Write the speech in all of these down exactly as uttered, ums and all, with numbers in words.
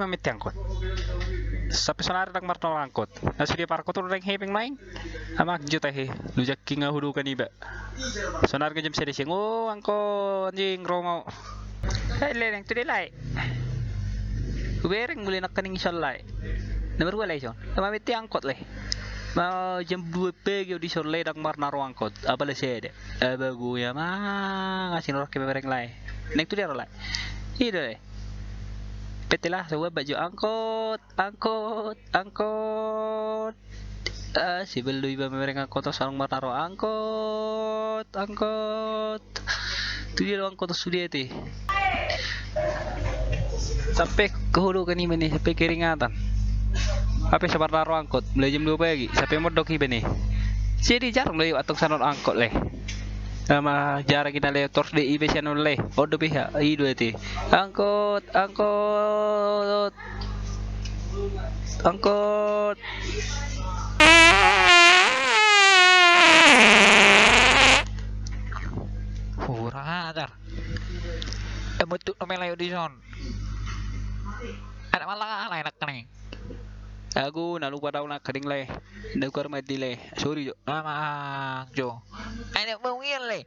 Mete angkot. Sampe sonari ndang marnaro angkot. Na sude parangkot on ndang hepeng naeng. Amang jo tahe, lujak i nga hudokan iba. Sonari nga jam sada siang, o angkot anjing ro ma. Hai lae, naeng tu dia lae. Hubereng mule nangkaning ison lae. Na marhua lae ison? Amang mete angkot lae. Ma jam dua pagi au dison lae ndang marnaro angkot. Apala sada. Abagu ya mang, asi norang ke bereng lae. Naeng tu dia ro lae. Ido lae. Pete lah, so uambat jo angkot, angkot, angkot. Ah, sibal do iba memereng angkot on, sonang marnaro angkot, angkot. Tu dia do angkot on sude ate. Sampe kehudokan iba ni, sampe keringatan. Hape so marnaro angkot, mulai jam dua pagi, sampe mondok iba ni. Jadi jarang do iba antong sian on angkot lae. Ama jarang ina lae, tors de iba sian on lae. On dope ha, ido ate. Angkot, angkot. Angkot. Kurang ajar. Emot tu no melai dison. Ada malah lae nangkaning. Agu na lupa dau nangkaning lae. Dau karma di lae. Sorry jo. Amang jo. Ai na bau ian lae.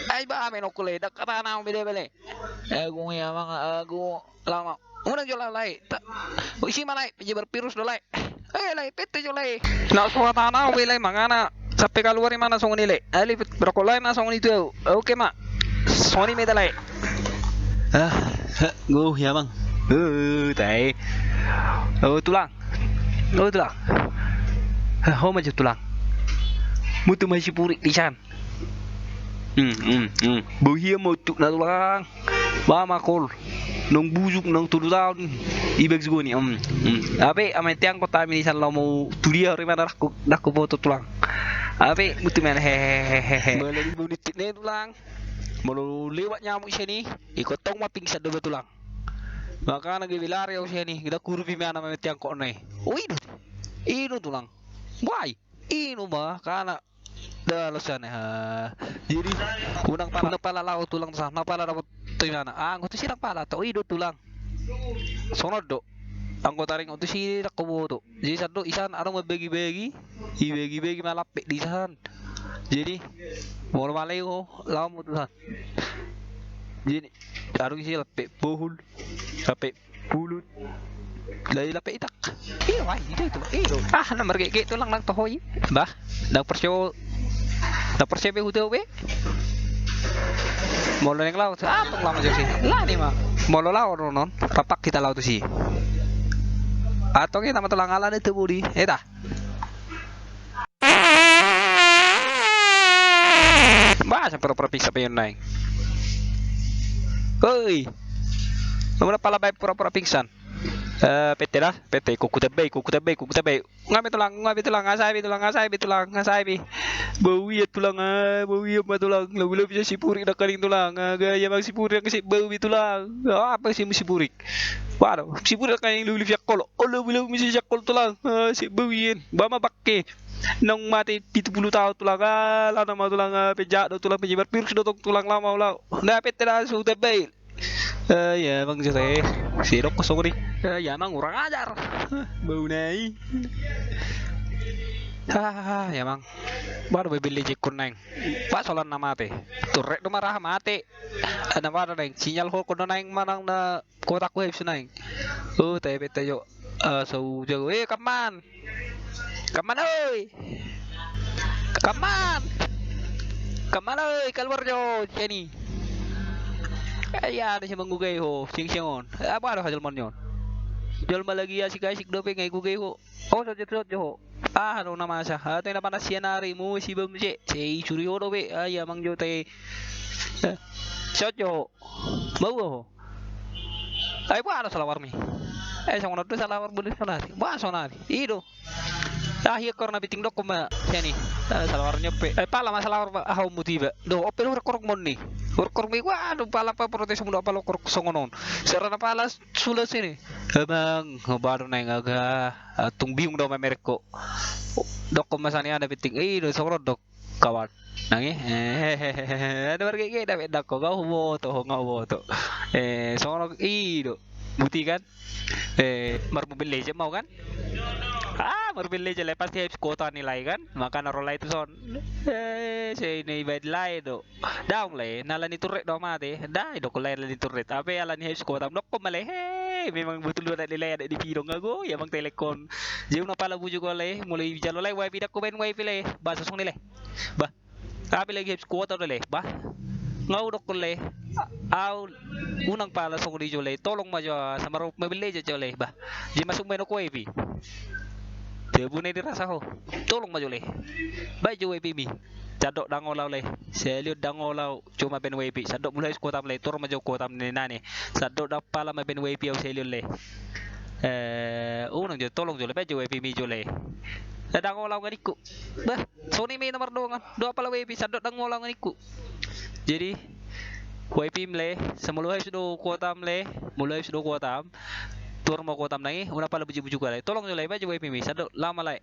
Ai ba ame nokku lae. Dak kata na beda bale. Agu ya mang, agu lama. Unang jo lae. Isi ma lae, penyebar virus do lae. Eh lae, pete jo lae. Na so hata na be lae mangana. Sampe kaluar i ma na songon i lae. Ali berokok lae na songon i tu au. Oke ma. Songon i ma ita lae. Ah, go ya mang. Eh, tai. Oh tulang. Oh tulang. Ho ma jo tulang. Mutu ma sipurik disan. Hmm, hmm, hmm. Bau hia ma utuk na tulang. Ba ma kol. Nung bujung nung tolu taon. Ibak jugoni. Hmm, hmm. Ape amang tiang kota mini san lo mau tu dia rimana dakku dakku foto tulang. Ape mutu men hehehehe. Molo di bau ni tulang. Molo lewat nyamuk sini. Ikot tong ma pingsan do ba tulang. Makana gabe lari au sini. Kita kurupi mana amang tiang kota nai. Oh ido. Ido tulang. Wai. Ido ma kana. Dalos ane ha. Jadi unang pala unang pala lao tulang sa na pala dapot tu imana anggo tu sidang pala to ido tulang. Sonon do anggo taring tu sidang koboto. Jadi sando isan adong ma bagi-bagi. Ibagi-bagi ma lape di isan. Jadi molo malai ho lao mo tulang. Jadi adong isi lape bohul. Lape pulut. Lai lape itak. Iyo ai ido itu ido. Ah na margege tulang nang toho i. Bah. Ndang porsio. Ndang porsio be huteu be. Molo naeng lao ah tong lama jauh sih. Lah ni ma. Molo lao nonon rapak kita lao tu si. Atong kita ma tulang ala ni tu budi. Eta. Bah sampe pura-pura pingsan pe on naeng. Hoi. Nomor pala bae pura-pura pingsan. Eh pete lah pete kuku tebe kuku tebe kuku tebe. Ngabe tulang ngabe tulang asai be tulang asai be tulang asai be. Bau ia tulang ah bau ia ma tulang lobi lobi sipurik nangkaning tulang ah gaya mang sipurik nangkaning bau be tulang. Apa sih sipurik. Waduh sipurik nangkaning lobi lobi siakkolo. Oh lobi lobi siakkolo tulang ah si bau ia. Ba ma bakke. Nang mate pitu pulu taon tulang ah lana ma tulang ah penjahat do tulang penyebar virus do tong tulang lama ulau. Nah pete dah sudah bail. Eh ya bang jete. Si dok kosong di. Eh ya mang urang ajar. Bau nai. Hahaha ya mang. Baru bebel lejek kun naeng. Pak solan na mate. Turek do maraha mate. Ada mana naeng sinyal hol kono naeng manang na. Kotak web sunaeng. Oh tai beta jo. Ah so jago eh kaman. Kaman oi. Kaman. Kaman oi kaluar jo seni. Eh ya ada siapa ngugai ho siang siang on. Apa ada hajal mon yon. Jol malagi asik asik dope ngai gugai ho. Oh so jot jot jo ho. Ah no na masa. Ah tai na panas sian ari mu si bam je. Sei suri ho dope. Ah ya mang jo tai. Sot jo ho. Bau ho. Ai ba ada salawar mi. Eh songon on do salawar boleh sonari. Ba sonari. Ido. Ah iya kor na biting dokko ma. Seni. Ah, salawar nyope. Eh pala ma salawar ba. Ah muti ba. Do ope do korok mon ni. Korok mi. Waduh pala pa protes muda pala korok songon on. Serana pala sula sini. Emang baru naeng aga. Ah, tung biung do ma merek ko. Dokko ma sani ada biting. Ido songon on dok. Kawan. Nangi. Hehehe. Ada margege da pedang ko. Gau boto ho gau boto. Eh songon i do. Buti kan? Eh, mar Mobile Legend mau kan? Ah, mar Mobile Legend lae pasti habis kuota ni lae kan? Makana ro lae tu son. Eh, sai na ibaen lae do. Daong lae, na ala ni turret do mate. Dang, didok lae ala ni turret. Hape ala ni habis kuota. Dokkon ma lae. Hei, memang betul do anak ni lae, anak ni pidong ago. Ya bang telekon. Jadi unang pala bujuk lae. Mulai jalo lae, wifi, dang hubaen wifi lae. Bahasa songon i lae. Bah. Hape lagi habis kuota do lae. Bah. Nga hudokkon lae. Au unang pala songon i jo lae. Tolong ma jo, sama ro Mobile Legend jo lae. Bah. Jadi masuk main ho wifi. Dia bune dirasa ho. Tolong ma jo lae. Baen jo wifi mi. Sai andok dang olo au lae. Sahali on dang olo au. Cuma baen wifi. Sai andok molo habis kuotam lae. Tor ma jo kuotam ni nane. Sai andok dang pala ma baen wifi au sahali on lae. Eh, unang jo, tolong jo lae. Baen jo wifi mi jo lae. Dang olo au nganingku. Bah, songon i ma na mardongan. Dang pala wifi, sai andok dang olo au nganingku. Jadi, wifi mi lae, sai molo habis do kuotam lae, molo habis do kuotam, tor ma kuotam nai, unang pala bujuk-bujuk lae. Tolong jo lae, baen jo wifi mi, sai andok, laho ma lae.